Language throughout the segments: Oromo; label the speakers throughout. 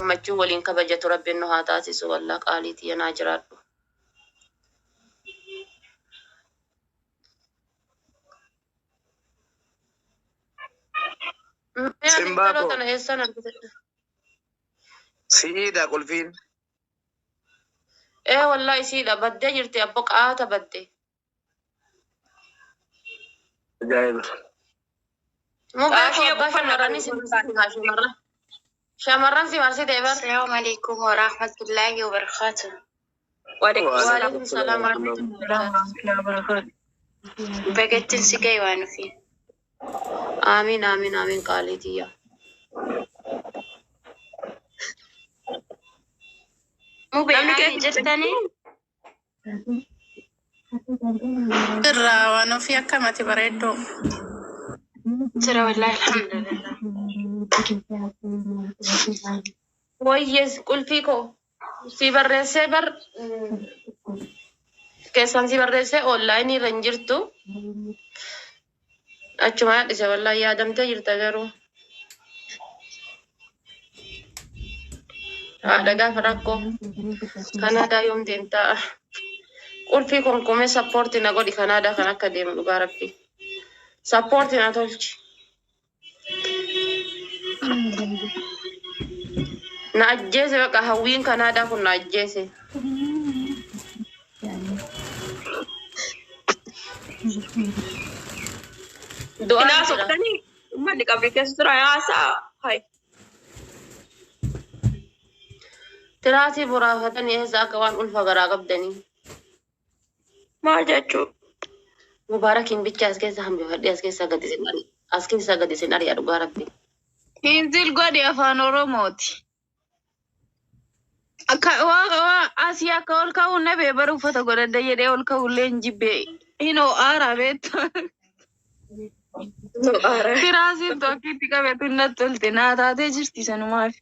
Speaker 1: Gammachuu waliin kabajatu Rabbiin nu haa taasisu. Wallah qaalii tiyya naa jiraadhu. Mee ati
Speaker 2: Simbaa
Speaker 1: intaloo
Speaker 2: koo
Speaker 1: tana eessaan argite?
Speaker 2: si'iidha qulfiin.
Speaker 1: Ee wallahi isiidha baddee jirti abbo qaata badde.
Speaker 2: Ajaa'iba.
Speaker 1: Mubee koo
Speaker 3: Qaashii
Speaker 1: abbaa
Speaker 3: uffannaa
Speaker 1: shamarranii si marsite kaa shamarran. Shamarran si marsite bar.
Speaker 4: Assalamu alaikum warahmatullahi wabarakatuh.
Speaker 3: Waalaikum salaam.
Speaker 1: Waalaikum salaam warahmatullahi wabarakatuh.
Speaker 4: Bagattin si gahe waan ofii.
Speaker 1: Amiin amiin amiin qaalii tiyya.
Speaker 4: Mubee
Speaker 3: Namni
Speaker 4: ani
Speaker 3: keessa
Speaker 4: jirtanii?
Speaker 5: Irraa waan ofii akkamati bareedduu.
Speaker 4: Jira wallahi alhamdulillah.
Speaker 1: Wayyees qulfii koo si barreessee bar keessaan si barreessee onlaayinii irra hin jirtu. Achuma yaadhise wallahi yaadamtee jirta garuu. Haadha gaafa rakkoo Kanaadaa yoom deemtaa? Qulfii konkomee sappoorti na godhi Kanaadaa kan akka deemu dhugaa rabbi. Sappoorti na tolchi. Na ajjeese baqa hawwiin Kanaadaa kun na ajjeese. Du'aan
Speaker 3: Ilaa
Speaker 1: jira.
Speaker 3: soqtanii uummanni qabri keessa tura haasaa. Hai.
Speaker 1: Tiraatii boraafatanii eessa akka waan ulfa garaa qabdanii.
Speaker 3: Maal jechuu?
Speaker 1: Mubaarakiin bicha as keessa hambifadhee as keessa gadi isin ari. As keessa gadi isin ari'a dhugaa rabbi.
Speaker 5: Hinzil godhi afaan Oromooti. Akka waa asii akka ol ka'u nabee bara uffata godhadha jedhee ol ka'u illee hin jibbee. Hin ho'aara beektu. Tiraasiin tokkitti qabetu natti tolte naa taatee jirti sanumaaf.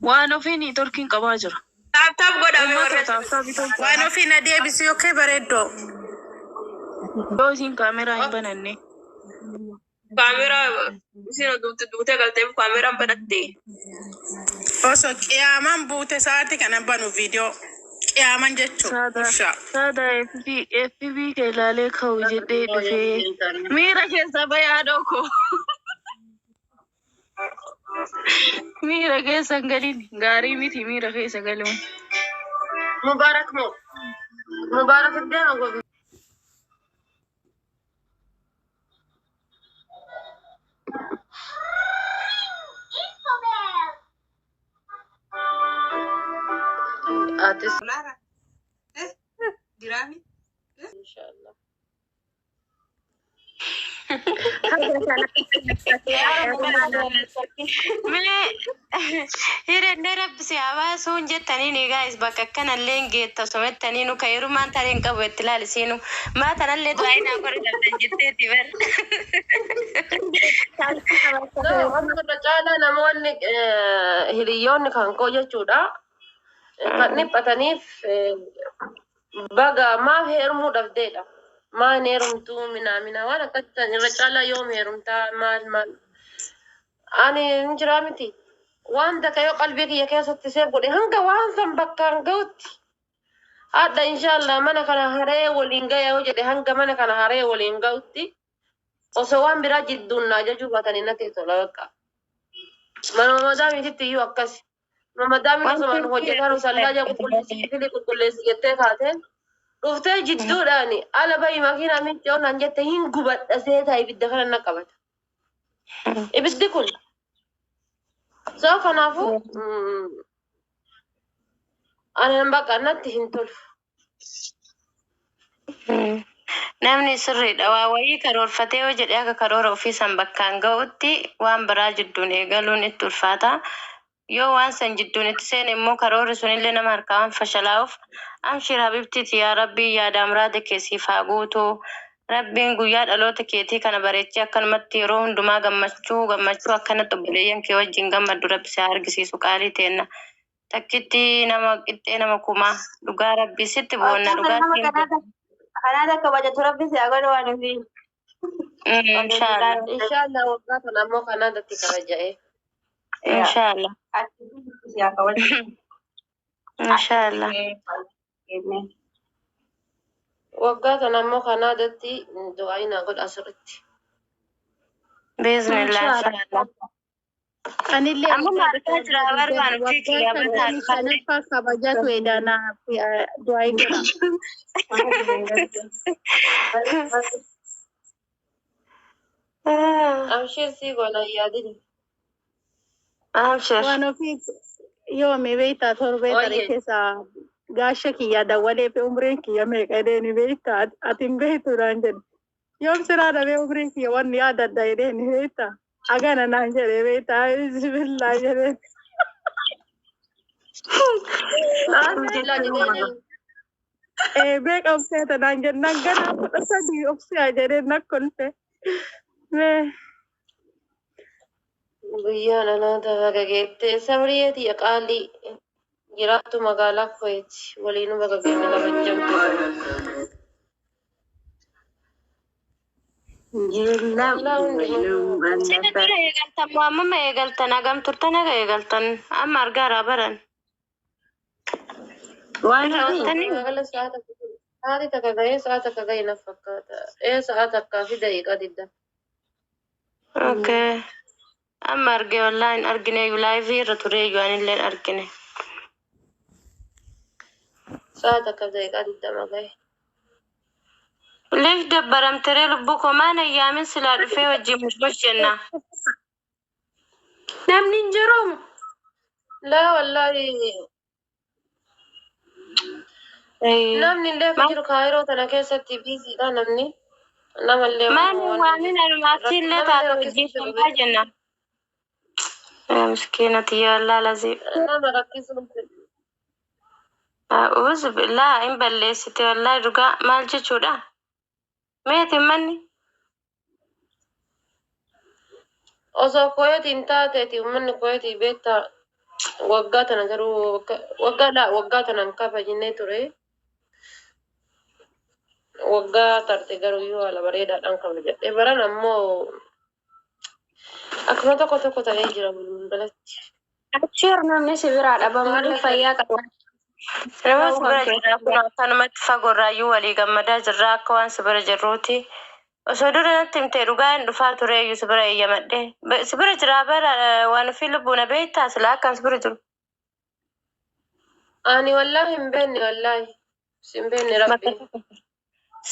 Speaker 5: Waan ofiin torkiin qabaa jira.
Speaker 3: Taap taap godhame
Speaker 5: Uummata
Speaker 3: warra
Speaker 5: taaf taaf
Speaker 6: Waan ofii na deebisi yookiin bareeddoo.
Speaker 5: Yoo isin kaameraa hin bananne.
Speaker 3: Kaameraa isin duute duutee galteef kaameraan banatte.
Speaker 6: Osoo qiyaamaan buute sa'aatii kana banu viidiyoo. Qiyaaman jechuun
Speaker 5: Saada
Speaker 6: ushaa.
Speaker 5: saada FB FB kee ilaalee ka'u jedhee dhufee miira keessa bayaa dhoko. Miira keessa hin galin gaarii miti miira keessa galuun.
Speaker 1: Mubaarak moo? Mubaarak deema gobi. Atis. Inshallah.
Speaker 4: Mee hirannee rabbisi hawaasuun jettanii guys bakka akkanallee hin geetta somettanii nu kayirumaan taree hin qabu itti ilaalisiinu maa tanallee du'aa hin godhu dabdan jetteeti bar.
Speaker 1: Irra caalaa namoonni hiriyoonni kan koo jechuudha. Kan dhiphataniif baga maaf heerumuu dhabdeedha. Maan heerumtuu minaa minaa waan akkas ta'an irra caalaa yoom heerumtaa maal maal. Ani hin jiraa miti. Waan takka yoo qalbii kiyya keessatti seef godhe hanga waan san bakkaan ga'utti. Hadha inshallah mana kana haree waliin gaya yoo jedhe hanga mana kana haree waliin ga'utti osoo waan biraa jidduun naa jajuu baatanii natti tola bakka. Manuma madaamiititti iyyuu akkasi. Madaamiin osuma nu hojjetaa nu sallaa qulqulleessi kifilii qulqulleessi jettee kaateen dhuftee jidduudhaan ala bahi makiinaa miiccoo naan jette hin gubadha seetaa ibidda kana na qabata. Ibiddi kun. So kanaafuu ani bakka natti hin tolu.
Speaker 4: Namni sirriidha. Waa wayii karoorfatee yoo jedhee akka karoora ofii san bakkaan ga'utti waan biraa jidduun eegaluun itti ulfaata. Yoo waan san jidduun itti seene immoo karoorri sunillee nama harkaa waan fashalaa'uuf amshir habibtiiti yaa rabbii yaada muraada kee siif haa guutu. Rabbiin guyyaa dhaloota keetii kana bareechee akkanumatti yeroo hundumaa gammachuu gammachuu akkanatti obboleeyyan kee wajjin gammaddu rabbi si haa argisiisu qaalii teenna. Takkitti nama qixxee nama kumaa dhugaa rabbii sitti boonna
Speaker 3: Akka
Speaker 4: dhugaa
Speaker 3: nama
Speaker 4: siin
Speaker 3: kanaata kabajatu rabbi si haa godhu waan ofii.
Speaker 4: Inshallah.
Speaker 1: Inshallah waggaa kana ammoo Kanaadatti kabaja'e.
Speaker 4: Inshallah. Inshallah.
Speaker 1: Waggaa kana ammoo Kanaadatti du'aa naa godha asirratti.
Speaker 4: Bismillah inshallah.
Speaker 6: Anillee
Speaker 4: Amma
Speaker 6: waggaa
Speaker 4: maal jira barbaadu
Speaker 6: waggaa
Speaker 4: kiyya bataa
Speaker 6: 55ffaa kabajatu edaanaa du'aa godha.
Speaker 1: Amshir sii goona yaadini.
Speaker 4: Amshir.
Speaker 6: Waan ofii yoome beektaa torbee
Speaker 1: Oye.
Speaker 6: tare keessa gaasha kiyya dawwalee fi umriin kiyya meeqa jedheeni beektaa ati hin beektu naan jedhe. Yoom siraa dhabee umriin kiyya wanni yaadadha jedheeni beektaa agana naan jedhe beektaa bismillaa jedheen.
Speaker 1: Bismillah jedheeni.
Speaker 6: Ee beeqa obseeta naan jennaan ganaa 13 obsiyaa jedheen na kolfe. Mee
Speaker 1: Guyyaan anaata baga geette sabriyeeti qaalii jiraattu magaalaa Kuweeti waliinuu baga geenne kabajamtu. Walaa hundinuu
Speaker 4: Sina dura eegaltan moo ammuma eegaltan hagam turtan haga eegaltan amma argaaraa baran.
Speaker 7: Waan
Speaker 4: Irra
Speaker 7: ofii
Speaker 4: ooltanii
Speaker 1: Magaalaa sa'a takka sa'aatii takka gahee sa'a takka gahee na fakkaata. Ee sa'a takkaa fi daqiiqaa 20.
Speaker 4: Okay. Amma arge wallahi hin argine iyyuu laayivii irra ture iyyuu anillee hin argine.
Speaker 1: Sa'a takka fi daqiiqaa 20 gahe.
Speaker 4: Liif dabbaramteree lubbuu koo maan ayyaamin silaa dhufee wajjin mushmush jenna.
Speaker 5: Namni hin jiruumu.
Speaker 1: Laa wallaahi namni illee akka jiru kaayiroo tana keessatti biiziidha namni. Namallee
Speaker 4: Maan
Speaker 1: waan
Speaker 4: waamin anumaatti illee
Speaker 1: namallee
Speaker 4: taate
Speaker 1: rakkisuu
Speaker 4: wajjin
Speaker 1: fedhu
Speaker 4: shambaa jenna. Miskiina tiyya wallaa lazii.
Speaker 1: Nama rakkisuu fedhu.
Speaker 4: A'uuzu billaa hin balleessite wallaahi dhugaa maal jechuudha? Meeti manni?
Speaker 1: Osoo Kuweetiin taateeti uummanni Kuweetii beektaa waggaa tana garuu waggaa laa waggaa tana hin kabajnee ture. Waggaa tarte garuu yoo haala bareedaadhaan kabajadhe. Baran ammoo akkuma tokko tokko ta'ee jira walumaa galatti.
Speaker 5: Abshir namni si biraa dhabamu fayyaa qaba.
Speaker 4: Nama
Speaker 5: Ta'uu
Speaker 4: si bira
Speaker 5: kan
Speaker 4: jira kun akkanumatti fagoorraayyuu walii gammadaa jirra akka waan si bira jirruuti. Osoo dura natti himtee dhugaa hin dhufaa ture iyyuu si bira eeyyamadhe. Si bira jiraa bara waan ofii lubbuu na beektaa silaa akkan si bira jiru.
Speaker 1: Ani wallaahi hin beekne wallaahi. Si hin beekne
Speaker 4: Bakka
Speaker 1: rabbi.
Speaker 4: tokko.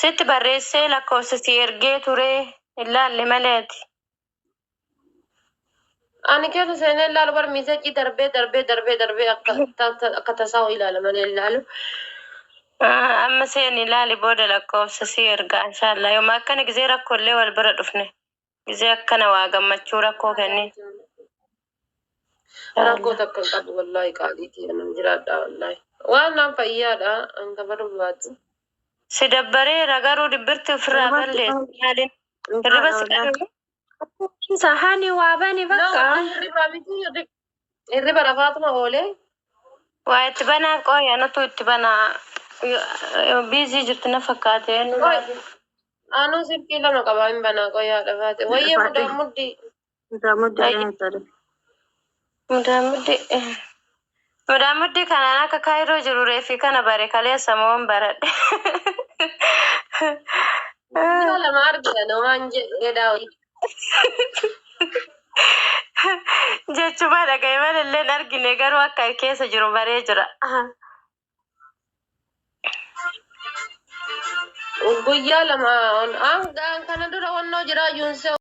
Speaker 4: Sitti barreessee lakkoofsa si ergee ture hin laalle maleeti.
Speaker 1: Ani keessa seenee ilaalu bar miisajii darbee darbee darbee darbee akka akka tasaa ilaala malee ilaalu.
Speaker 4: Amma seen ilaali booda lakkoofsa si ergaa inshallah. Yooma akkana gizee rakkooillee wal bira dhufne. Gizee akkana waa gammachuu rakkoo kenni.
Speaker 1: Rakkoo takka hin qabu wallaahi qaaliitii anam jiraadha wallaahi. Waan naan fayyaadha hanga barbaadu.
Speaker 4: Si dabbareera garuu dibbirti ofirraa balleessi. Maaliin hirriba si qabe?
Speaker 5: Sahani waa bani
Speaker 1: Na
Speaker 5: bakka.
Speaker 1: wallaahi hirriba miti hirriba rafaatuma oolee.
Speaker 4: Waa itti banaa qooya nutu itti banaa. Biizii jirti na fakkaate.
Speaker 1: Qoy anuu silkii lama qabaa hin banaa qoyaa dhafaate. Wayyee mudaa muddii.
Speaker 4: Mudaamuddi. Mudaamuddi kanaan akka kaayiroo jiru reefi kana bare kaleessa mo'on baradhe.
Speaker 1: Guyyaa lama argina waan jedhee daawwi.
Speaker 4: Jechuma dhagaye malallee hin argine garuu akka keessa jiru baree jira.
Speaker 1: Guyyaa lama kana dura wannoo jira yuunsee.